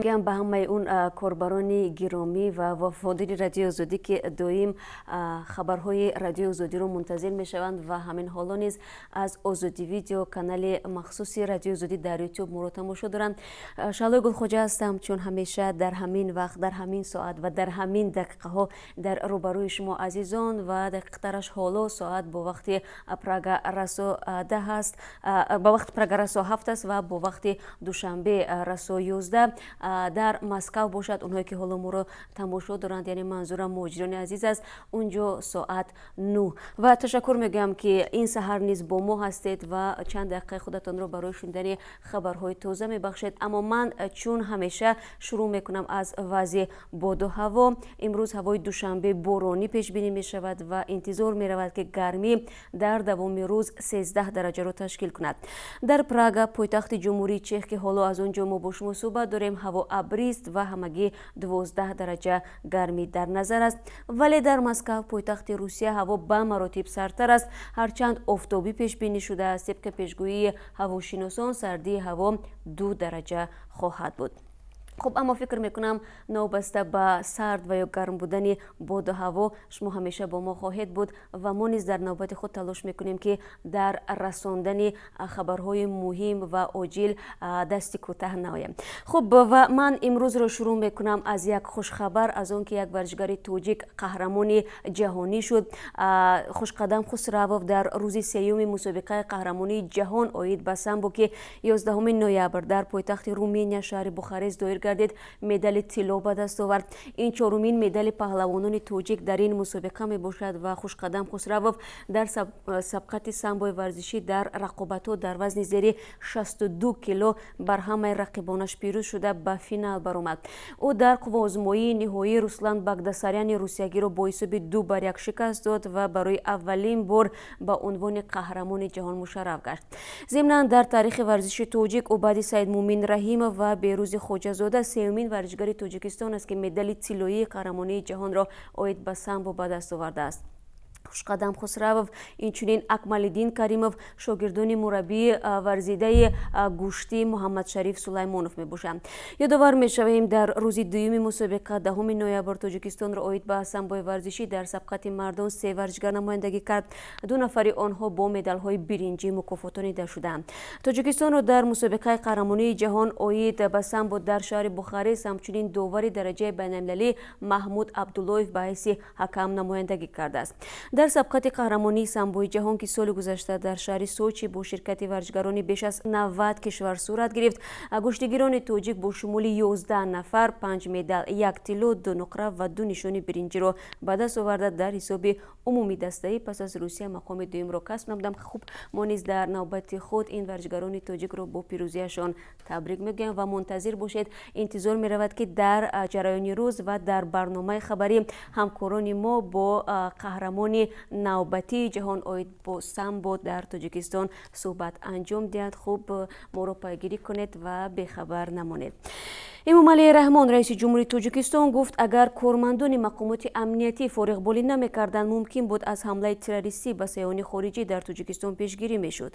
Мегӯям ба ҳамаи он корбарони гиромӣ ва вафодори Радиои Озодӣ, ки доим хабарҳои Радиои Озодиро мунтазир мешаванд ва ҳамин ҳоло низ аз Озодӣ Видео, канали махсуси Радиои Озодӣ дар Ютуб, моро тамошо доранд. Шаҳлои Гулхоҷа ҳастам. Чун ҳамеша дар ҳамин вақт, дар ҳамин соат ва дар ҳамин дақиқаҳо дар рӯбарӯи шумо азизон ва дақиқтараш ҳоло соат бо вақти Прага расо 10 аст, ба вақти Прага расо 7 аст ва бо вақти Душанбе расо 11, дар Москав бошад, онҳое ки ҳоло моро тамошо доранд, яъне манзурам муҳоҷирони азиз аст, унҷо соат 9. Ва ташаккур мегӯям, ки ин саҳар низ бо мо ҳастед ва чанд дақиқаи худатонро барои шунидани хабарҳои тоза мебахшед. Аммо ман чун ҳамеша шурӯъ мекунам аз вазъи боду ҳаво. Имрӯз ҳавои Душанбе боронӣ пешбинӣ мешавад ва интизор меравад, ки гармӣ дар давоми рӯз 13 дараҷаро ташкил кунад. Дар Прага, пойтахти Ҷумҳурии Чех, ки ҳоло аз он ҷо мо бо шумо суҳбат дорем, ҳаво абрист ва ҳамагӣ 12 дараҷа гармӣ дар назар аст. Вале дар Москав, пойтахти Русия, ҳаво ба маротиб сардтар аст. Ҳарчанд офтобӣ пешбинӣ шудааст, тибқи пешгӯии ҳавошиносон, сардии ҳаво 2 дараҷа хоҳад буд. Хуб, аммо фикр мекунам, новобаста ба сард ва ё гарм будани боду ҳаво, шумо ҳамеша бо мо хоҳед буд ва мо низ дар навбати худ талош мекунем, ки дар расондани хабарҳои муҳим ва оҷил дасти кӯтаҳ наоем. Хуб, ва ман имрӯзро шурӯъ мекунам аз як хушхабар, аз он ки як варзишгари тоҷик қаҳрамони ҷаҳонӣ шуд. Хушқадам Хусравов дар рӯзи сеюми мусобиқаи қаҳрамонии ҷаҳон оид ба самбо, ки 11 ноябр дар пойтахти Руминия, шаҳри Бухарест доир гардид, медали тилло ба даст овард. Ин чорумин медали паҳлавонони тоҷик дар ин мусобиқа мебошад ва Хушқадам Хусравов дар сабқати самбои варзишӣ дар рақобатҳо дар вазни зери 62 кило бар ҳамаи рақибонаш пирӯз шуда, ба финал баромад. Ӯ дар қувваозмоии ниҳоӣ Руслан Багдасаряни русиягиро бо ҳисоби 2 бар 1 шикаст дод ва барои аввалин бор ба унвони қаҳрамони ҷаҳон мушарраф гашт. Зимнан, дар таърихи варзиши тоҷик ӯ баъди Саидмумин Раҳимов ва Берӯзи Хоҷазода сеюмин варзишгари Тоҷикистон аст, ки медали тиллоии қаҳрамонии ҷаҳонро оид ба самбо ба даст овардааст. Хушқадам Хусравов, инчунин Акмалиддин Каримов шогирдони мураббии варзидаи гӯштӣ Муҳаммадшариф Сулаймонов мебошанд. Ёдовар мешавем, дар рӯзи дуюми мусобиқа, 10 ноябр, Тоҷикистонро оид ба самбои варзишӣ дар сабқати мардон се варзишгар намояндагӣ кард. Ду нафари онҳо бо медалҳои биринҷӣ мукофотонида шуданд. Тоҷикистонро дар мусобиқаи қаҳрамонии ҷаҳон оид ба самбо дар шаҳри Бухарест ҳамчунин довари дараҷаи байналмилалӣ Маҳмуд Абдуллоев ба ҳайси ҳакам намояндагӣ кардааст. Дар сабқати қаҳрамонии самбои ҷаҳон, ки соли гузашта дар шаҳри Сочи бо ширкати варзишгарони беш аз 90 кишвар сурат гирифт, гӯштигирони тоҷик бо шумули 11 нафар панҷ медал: як тилло, ду нуқра ва ду нишони биринҷиро ба даст оварда, дар ҳисоби умумии дастаӣ пас аз Русия мақоми дуюмро касб намуданд. Хуб, мо низ дар навбати худ ин варзишгарони тоҷикро бо пирӯзиашон табрик мегӯям ва мунтазир бошед, интизор меравад, ки дар ҷараёни рӯз ва дар барномаи хабарӣ ҳамкорони мо бо қаҳрамони навбатии ҷаҳон оид бо самбо дар Тоҷикистон суҳбат анҷом диҳанд. Хуб, моро пайгирӣ кунед ва бехабар намонед. Эмомалӣ Раҳмон, раиси ҷумҳури Тоҷикистон, гуфт, агар кормандони мақомоти амниятӣ фориғболӣ намекарданд, мумкин буд аз ҳамлаи террористӣ ба сайёҳони хориҷӣ дар Тоҷикистон пешгирӣ мешуд.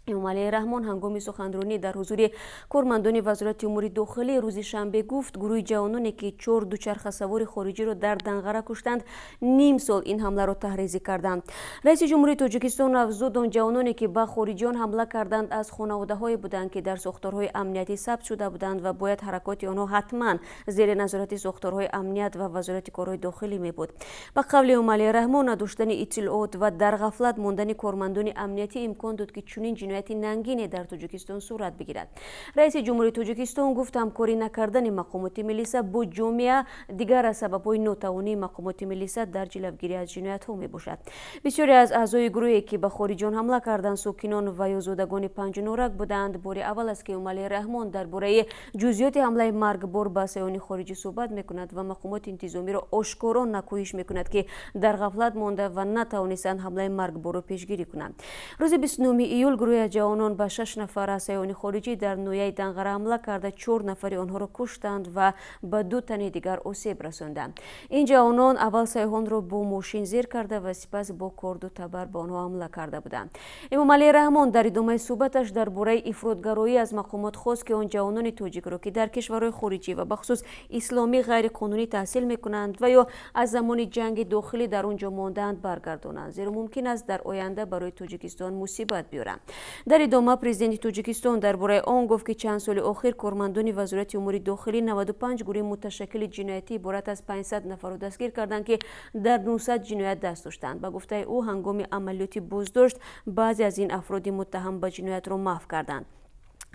Эмомалӣ Раҳмон ҳангоми суханронӣ дар ҳузури кормандони Вазорати умури дохилӣ рӯзи шанбе гуфт, гурӯҳи ҷавононе, ки чор дучархасавори хориҷиро дар Данғара куштанд, ним сол ин ҳамларо таҳрезӣ карданд. Раиси ҷумҳурии Тоҷикистон афзуд, он ҷавононе, ки ба хориҷиён ҳамла карданд, аз хонаводаҳое буданд, ки дар сохторҳои амниятӣ сабт шуда буданд ва бояд ҳаракоти онҳо ҳатман зери назорати сохторҳои амният ва Вазорати корҳои дохилӣ мебуд. Ба қавли Эмомалӣ Раҳмон, надоштани иттилоот ва дар ғафлат мондани кормандони амниятӣ имкон дод, ки чунин ҷинояти нангине дар Тоҷикистон сурат бигирад. Раиси ҷумҳурии Тоҷикистон гуфт, ҳамкорӣ накардани мақомоти милиса бо ҷомеа дигар аз сабабҳои нотавонии мақомоти милиса дар ҷилавгирӣ аз ҷиноятҳо мебошад. Бисёре аз аъзои гурӯҳе, ки ба хориҷиён ҳамла карданд, сокинон ва ё зодагони Панҷнорак буданд. Бори аввал аст, ки Эмомалӣ Раҳмон дар бораи ҷузъиёти ҳамлаи маргбор ба сайёҳони хориҷӣ суҳбат мекунад ва мақомоти интизомиро ошкоро накӯҳиш мекунад, ки дар ғафлат монда ва натавонистанд ҳамлаи маргборро пешгирӣ кунанд. Рӯзи 29 июл гурӯҳе Гурӯҳе аз ҷавонон ба шаш нафар аз сайёҳони хориҷӣ дар ноҳияи Данғара ҳамла карда, чор нафари онҳоро куштанд ва ба ду тани дигар осеб расонданд. Ин ҷавонон аввал сайёҳонро бо мошин зер карда ва сипас бо корду табар ба онҳо ҳамла карда буданд. Эмомалӣ Раҳмон дар идомаи суҳбаташ дар бораи ифротгароӣ аз мақомот хост, ки он ҷавонони тоҷикро, ки дар кишварҳои хориҷӣ ва бахусус исломӣ ғайриқонунӣ таҳсил мекунанд ва ё аз замони ҷанги дохилӣ дар он ҷо мондаанд, баргардонанд, зеро мумкин аст дар оянда барои Тоҷикистон мусибат биёранд. Дар идома президенти Тоҷикистон дар бораи он гуфт, ки чанд соли охир кормандони Вазорати умури дохилӣ 95 гурӯҳи муташаккили ҷиноятӣ иборат аз 500 нафарро дастгир карданд, ки дар 900 ҷиноят даст доштанд. Ба гуфтаи ӯ, ҳангоми амалиёти боздошт баъзе аз ин афроди муттаҳам ба ҷиноятро маҳв карданд.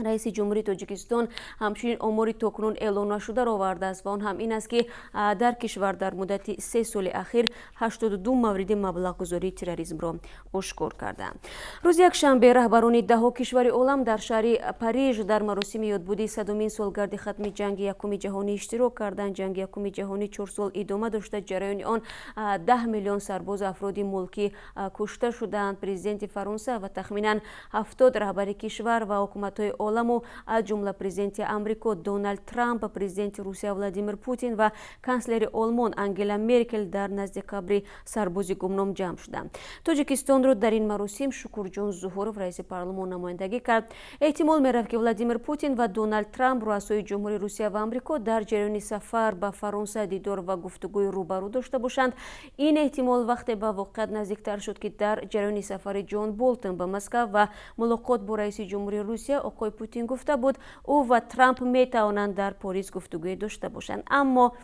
Раиси Ҷумҳурии Тоҷикистон ҳамчунин омори то кунун эълон нашударо овардааст ва он ҳам ин аст, ки дар кишвар дар муддати 3 соли ахир 82 мавриди маблағгузории терроризмро ошкор карданд. Рӯзи якшанбе раҳбарони даҳҳо кишвари олам дар шаҳри Париж дар маросими ёдбуди 100-умин солгарди хатми Ҷанги Якуми Ҷаҳонӣ иштирок карданд. Ҷанги Якуми Ҷаҳонӣ 4 сол идома дошта, ҷараёни он 10 миллион сарбозу афроди мулкӣ кушта шуданд. Президенти Фаронса ва тахминан 70 раҳбари кишвар ва ҳукуматҳои оламу аз ҷумла президенти Амрико Доналд Трамп, президенти Русия Владимир Путин ва канслери Олмон Ангела Меркел дар назди қабри сарбози гумном ҷамъ шуданд. Тоҷикистонро дар ин маросим Шукурҷон Зуҳуров, раиси парлумон, намояндагӣ кард. Эҳтимол мерафт, ки Владимир Путин ва Доналд Трамп, рӯасои ҷумҳури Русия ва Амрико, дар ҷараёни сафар ба Фаронса дидор ва гуфтугӯи рӯбарӯ дошта бошанд. Ин эҳтимол вақте ба воқеият наздиктар шуд, ки дар ҷараёни сафари Ҷон Болтон ба Москав ва мулоқот бо раиси ҷумҳури Русия оқои Путин гуфта буд, ӯ ва Трамп метавонанд дар Порис гуфтугӯе дошта бошанд. Аммо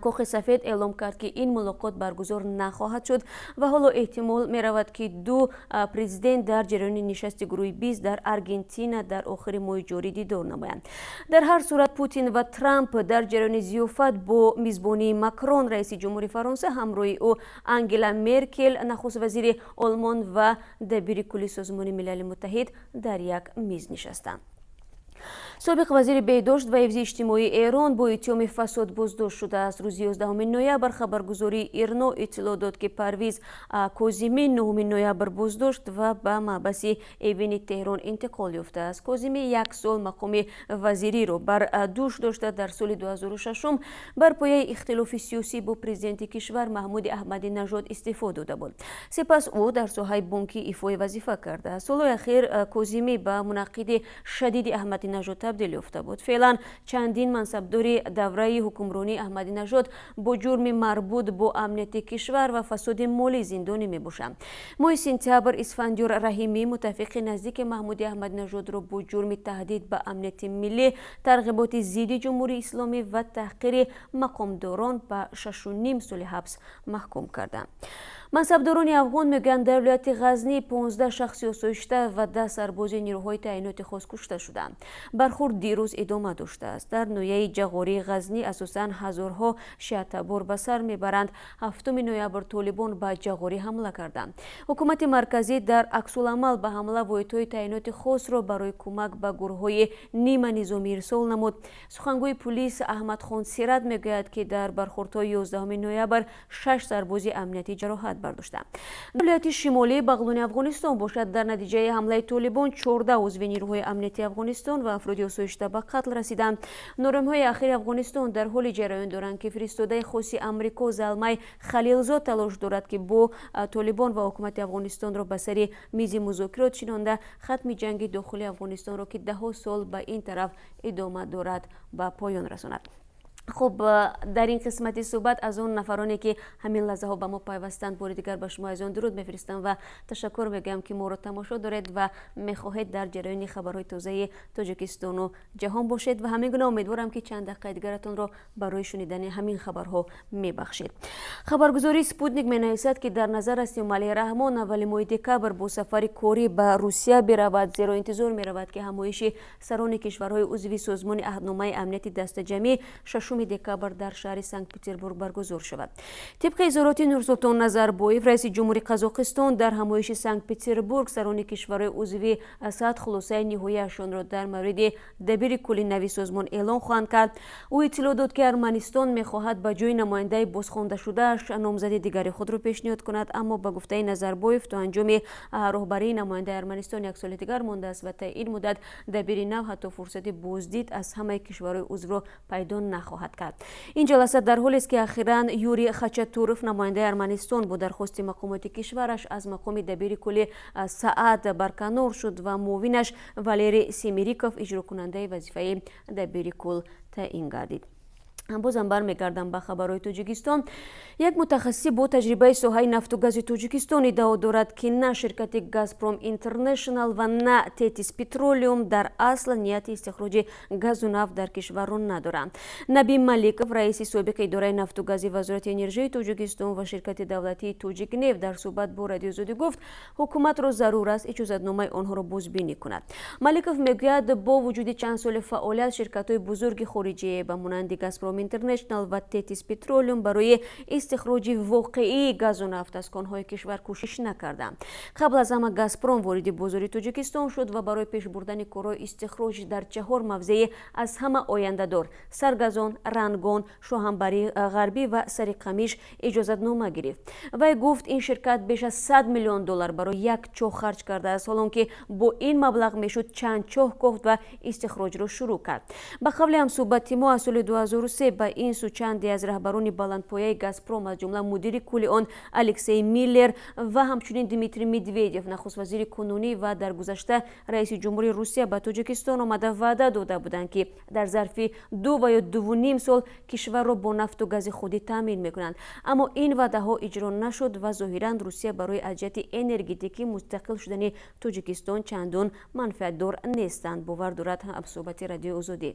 Кохи Сафед эълом кард, ки ин мулоқот баргузор нахоҳад шуд ва ҳоло эҳтимол меравад, ки ду президент дар ҷараёни нишасти гурӯҳи 20 дар Аргентина дар охири моҳи ҷорӣ дидор намоянд. Дар ҳар сурат, Путин ва Трамп дар ҷараёни зиёфат бо мизбонии Макрон, раиси ҷумҳури Фаронса, ҳамроҳи ӯ Ангела Меркел, нахуствазири Олмон, ва дабири кулли Созмони Милали Муттаҳид дар як миз нишастанд. Собиқ вазири беҳдошт ва ҳифзи иҷтимоии Эрон бо иттиҳоми фасод боздошт шудааст. Рӯзи 11 ноябр хабаргузории Ирно иттилоъ дод, ки Парвиз Козимӣ 9 ноябр боздошт ва ба маҳбаси Эвини Теҳрон интиқол ёфтааст. Козимӣ як сол мақоми вазириро бар дӯш дошта, дар соли 2006 бар пояи ихтилофи сиёсӣ бо президенти кишвар Маҳмуди Аҳмадинажод истеъфо дода буд. Сипас ӯ дар соҳаи бонкӣ ифои вазифа кардааст. Солҳои ахир Козимӣ ба мунаққиди шадиди Аҳмадинажод табдил ёфта буд. Феълан чандин мансабдори давраи ҳукмронии Аҳмадинажод бо ҷурми марбут бо амнияти кишвар ва фасоди молӣ зиндонӣ мебошанд. Моҳи сентябр Исфандиёр Раҳимӣ, муттафиқи наздики Маҳмуди Аҳмадинажодро бо ҷурми таҳдид ба амнияти миллӣ, тарғиботи зидди Ҷумҳурии Исломӣ ва таҳқири мақомдорон ба 6,5 соли ҳабс маҳкум карданд. Мансабдорони афғон мегӯянд, дар вилояти Ғазнӣ 15 шахси осоишта ва 10 сарбози нирӯҳои таъиноти хос кушта шуданд. Бархурд дирӯз идома доштааст. Дар ноҳияи Ҷағории Ғазнӣ асосан ҳазорҳо шиатабор ба сар мебаранд. 7 ноябр толибон ба Ҷағорӣ ҳамла карданд. Ҳукумати марказӣ дар аксуламал ба ҳамла воҳидҳои таъиноти хосро барои кӯмак ба гурӯҳҳои ниманизомӣ ирсол намуд. Сухангӯи пулис Аҳмадхон Сират мегӯяд, ки дар бархурдҳои 11 ноябр шаш сарбози амниятӣ ҷароҳат бардоштанд. Дар вилояти шимолии Бағлони Афғонистон бошад, дар натиҷаи ҳамлаи толибон 14 узви нирӯҳои амнияти Афғонистон ва афроди осоишта ба қатл расиданд. Норомиҳои ахири Афғонистон дар ҳоле ҷараён доранд, ки фиристодаи хоси Амрико Залмай Халилзод талош дорад, ки бо толибон ва ҳукумати Афғонистонро ба сари мизи музокирот шинонда, хатми ҷанги дохилии Афғонистонро, ки даҳҳо сол ба ин тараф идома дорад, ба поён расонад. Хуб, дар ин қисмати суҳбат аз он нафароне, ки ҳамин лаҳзаҳо ба мо пайвастанд, бори дигар ба шумо азизон дуруд мефиристам ва ташаккур мегӯям, ки моро тамошо доред ва мехоҳед дар ҷараёни хабарҳои тозаи Тоҷикистону ҷаҳон бошед. Ва ҳамин гуна умедворам, ки чанд дақиқаи дигаратонро барои шунидани ҳамин хабарҳо мебахшед. Хабаргузории Спутник менависад, ки дар назар аст, Эмомалӣ Раҳмон аввали моҳи декабр бо сафари корӣ ба Русия биравад, зеро интизор меравад, ки ҳамоиши сарони кишварҳои узви Созмони Аҳдномаи Амнияти Дастаҷамъӣ 6 6 декабр дар шаҳри Санкт Петербург баргузор шавад. Тибқи изҳороти Нурсултон Назарбоев, раиси ҷумҳури Қазоқистон, дар ҳамоиши Санкт Петербург сарони кишварҳои узви СААД хулосаи ниҳоияшонро дар мавриди дабири кулли нави созмон эълон хоҳанд кард. Ӯ иттилоъ дод, ки Арманистон мехоҳад ба ҷои намояндаи бозхондашудааш номзади дигари худро пешниҳод кунад, аммо ба гуфтаи Назарбоев, то анҷоми роҳбарии намояндаи Арманистон як соли дигар мондааст ва таи ин муддат дабири нав ҳатто фурсати боздид аз ҳамаи кишварҳои узвро пайдо нахоҳад кард. Ин ҷаласа дар ҳолест, ки ахиран Юрий Хачатуров, намояндаи Арманистон, бо дархости мақомоти кишвараш аз мақоми дабири кулли СААД барканор шуд ва муовинаш Валерий Семериков иҷрокунандаи вазифаи дабири кулл таъин гардид. Бозам бармегардам ба хабарҳои Тоҷикистон. Як мутахассиси бо таҷрибаи соҳаи нафту гази Тоҷикистон иддао дорад, ки на ширкати Газпром Интернешнал ва на Тетис Петролиум дар асл нияти истихроҷи газу нафт дар кишварро надоранд. Наби Маликов, раиси собиқи идораи нафту гази Вазорати энержии Тоҷикистон ва ширкати давлатии Тоҷикнефт, дар суҳбат бо Радиои Озодӣ гуфт, ҳукуматро зарур аст иҷозатномаи онҳоро бозбинӣ кунад. Маликов мегӯяд, бо вуҷуди чанд соли фаъолият, ширкатҳои бузурги хориҷие ба монанди Газпром Интернешнал ва Тетис Петролиум барои истихроҷи воқеии газу нафт аз конҳои кишвар кӯшиш накарданд. Қабл аз ҳама Газпром вориди бозори Тоҷикистон шуд ва барои пеш бурдани корҳои истихроҷ дар чаҳор мавзеи аз ҳама ояндадор: Саргазон, Рангон, Шоҳамбари Ғарбӣ ва Сариқамиш иҷозатнома гирифт. Вай гуфт, ин ширкат беш аз 100 миллион доллар барои як чоҳ харҷ кардааст, ҳолон ки бо ин маблағ мешуд чанд чоҳ кофт ва истихроҷро шурӯъ кард. Ба қавли ҳамсӯҳбати мо, аз соли 2003 ба ин сӯ чанде аз раҳбарони баландпояи Газпром, аз ҷумла мудири кулли он Алексей Миллер ва ҳамчунин Дмитрий Медведев, нахуствазири кунунӣ ва дар гузашта раиси ҷумҳури Русия, ба Тоҷикистон омада, ваъда дода буданд, ки дар зарфи 2 ва ё 2,5 сол кишварро бо нафту гази худӣ таъмин мекунанд. Аммо ин ваъдаҳо иҷро нашуд ва зоҳиран Русия барои аз ҷиҳати энергетикӣ мустақил шудани Тоҷикистон чандон манфиатдор нестанд, бовар дорад ҳамсӯҳбати Радиои Озодӣ.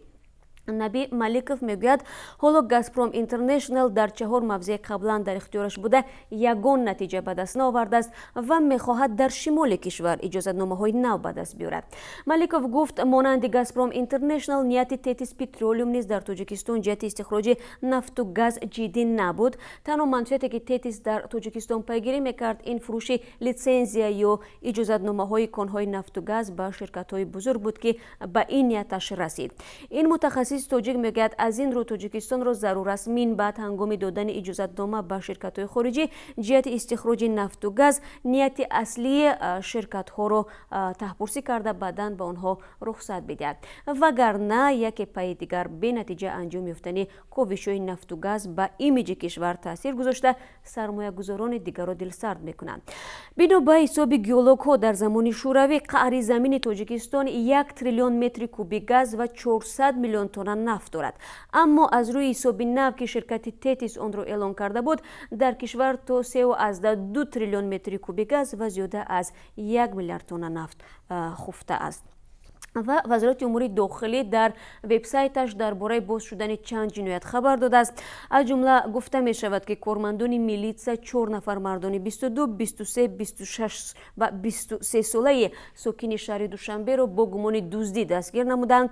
Наби Маликов мегӯяд, ҳоло Газпром Интернешнал дар чаҳор мавзеи қаблан дар ихтиёраш буда ягон натиҷа ба даст наовардааст ва мехоҳад дар шимоли кишвар иҷозатномаҳои нав ба даст биёрад. Маликов гуфт, монанди Газпром Интернешнал нияти Тетис Петролиум низ дар Тоҷикистон ҷиҳати истихроҷи нафту газ ҷиддӣ набуд. Танҳо манфиате, ки Тетис дар Тоҷикистон пайгирӣ мекард, ин фурӯши литсензия ё иҷозатномаҳои конҳои нафту газ ба ширкатҳои бузург буд, ки ба ин нияташ расид. Ин мутахассис тоҷик мегӯяд, аз ин рӯ Тоҷикистонро зарур аст минбаъд ҳангоми додани иҷозатнома ба ширкатҳои хориҷӣ ҷиҳати истихроҷи нафту газ нияти аслии ширкатҳоро таҳпурсӣ карда, баъдан ба онҳо рухсат бидиҳад, вагарна яке пайи дигар бенатиҷа анҷом ёфтани ковишҳои нафту газ ба имиҷи кишвар таъсир гузошта, сармоягузорони дигарро дилсард мекунанд. Бино ба ҳисоби геологҳо, дар замони Шӯравӣ қаъри замини Тоҷикистон 1 триллион метри куби газ ва 400 миллион тонна нафт дорад. Аммо аз рӯи ҳисоби нав, ки ширкати Тетис онро эълон карда буд, дар кишвар то 3,2 триллион метри куби газ ва зиёда аз 1 миллиард тонна нафт хуфта аст. Ва Вазорати умури дохилӣ дар вебсайташ дар бораи боз шудани чанд ҷиноят хабар додааст. Аз ҷумла гуфта мешавад, ки кормандони милитса чор нафар мардони 22, 23, 26 ва 23 солаи сокини шаҳри Душанберо бо гумони дуздӣ дастгир намуданд.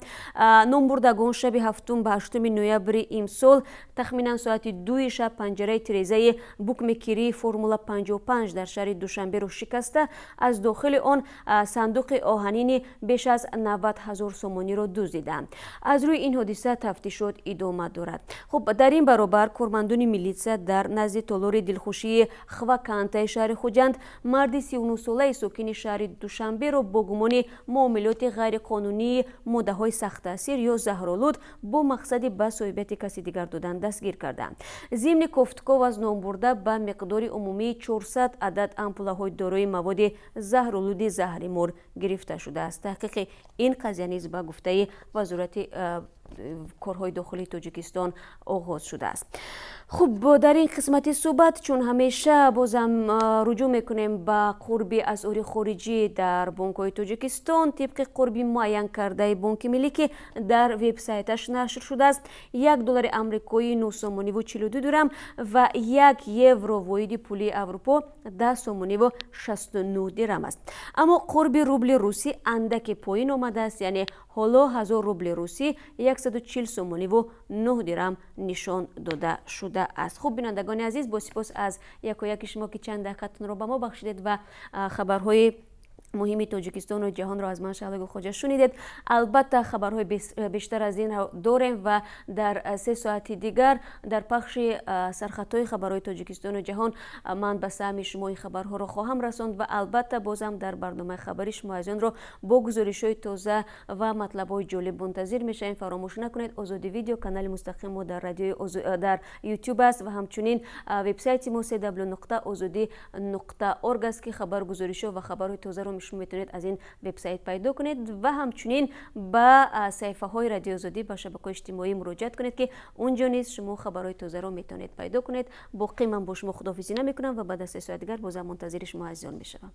Номбурдагон шаби 7 ба 8 ноябри имсол тахминан соати 2-и шаб панҷараи тирезаи букмекерии Формула 55 дар шаҳри Душанберо шикаста, аз дохили он сандуқи оҳанини беш аз 90 ҳазор сомониро дуздиданд. Аз рӯи ин ҳодиса тафтишот идома дорад. Хуб, дар ин баробар кормандони милитсия дар назди толори дилхушии Хвакантаи шаҳри Хуҷанд марди 39-солаи сокини шаҳри Душанберо бо гумони муомилоти ғайриқонунии моддаҳои сахттаъсир ё заҳролуд бо мақсади ба соҳибияти каси дигар додан дастгир карданд. Зимни кофтков аз номбурда ба миқдори умумии 400 адад ампулаҳои дорои маводи заҳролуди заҳримор гирифта шудааст. Таҳқиқи ин қазия низ, ба гуфтаи Вазорати корҳои дохилии Тоҷикистон, оғоз шудааст. Хуб, дар ин қисмати суҳбат, чун ҳамеша, бозам руҷӯъ мекунем ба қурби асъори хориҷӣ дар бонкҳои Тоҷикистон. Тибқи қурби муайян кардаи Бонки Миллӣ, ки дар вебсайташ нашр шудааст, 1 доллари амрикоӣ 9 сомониву 42 дирам ва 1 евро, воҳиди пулии Аврупо, 10 сомониву 69 дирам аст. Аммо қурби рубли русӣ андаке поин омадааст, яъне ҳоло 1000 рубли русӣ. 140 сомониву 9 дирам нишон дода шудааст. Хуб, бинандагони азиз, бо сипос аз якояки шумо, ки чанд дақиқатонро ба мо бахшидед ва хабарҳои муҳими Тоҷикистону ҷаҳонро аз ман, Шаҳло Гулхоҷа, шунидед. Албатта, хабарҳои бештар аз ин дорем ва дар 3 соати дигар дар пахши сархатҳои хабарҳои Тоҷикистону ҷаҳон ман ба саҳми шумо ин хабарҳоро хоҳам расонд ва албатта, бозам дар барномаи хабарӣ шумо азизонро бо гузоришҳои тоза ва матлабҳои ҷолиб мунтазир мешавем. Фаромӯш накунед, Озодӣ Видео, канали мустақим мо дар радиои, дар Ютуб аст ва ҳамчунин вебсайти мо cw.ozodi.org аст, ки хабар, гузоришҳо ва хабарҳои тозаро шумо метавонед аз ин вебсайт пайдо кунед ва ҳамчунин ба саҳифаҳои Радиои Озодӣ ба шабакаҳои иҷтимоӣ муроҷиат кунед, ки унҷо низ шумо хабарҳои тозаро метавонед пайдо кунед. Боқӣ ман бо шумо худоҳофизӣ намекунам ва баъд аз 3 соат дигар бозам мунтазири шумо азизон мешавам.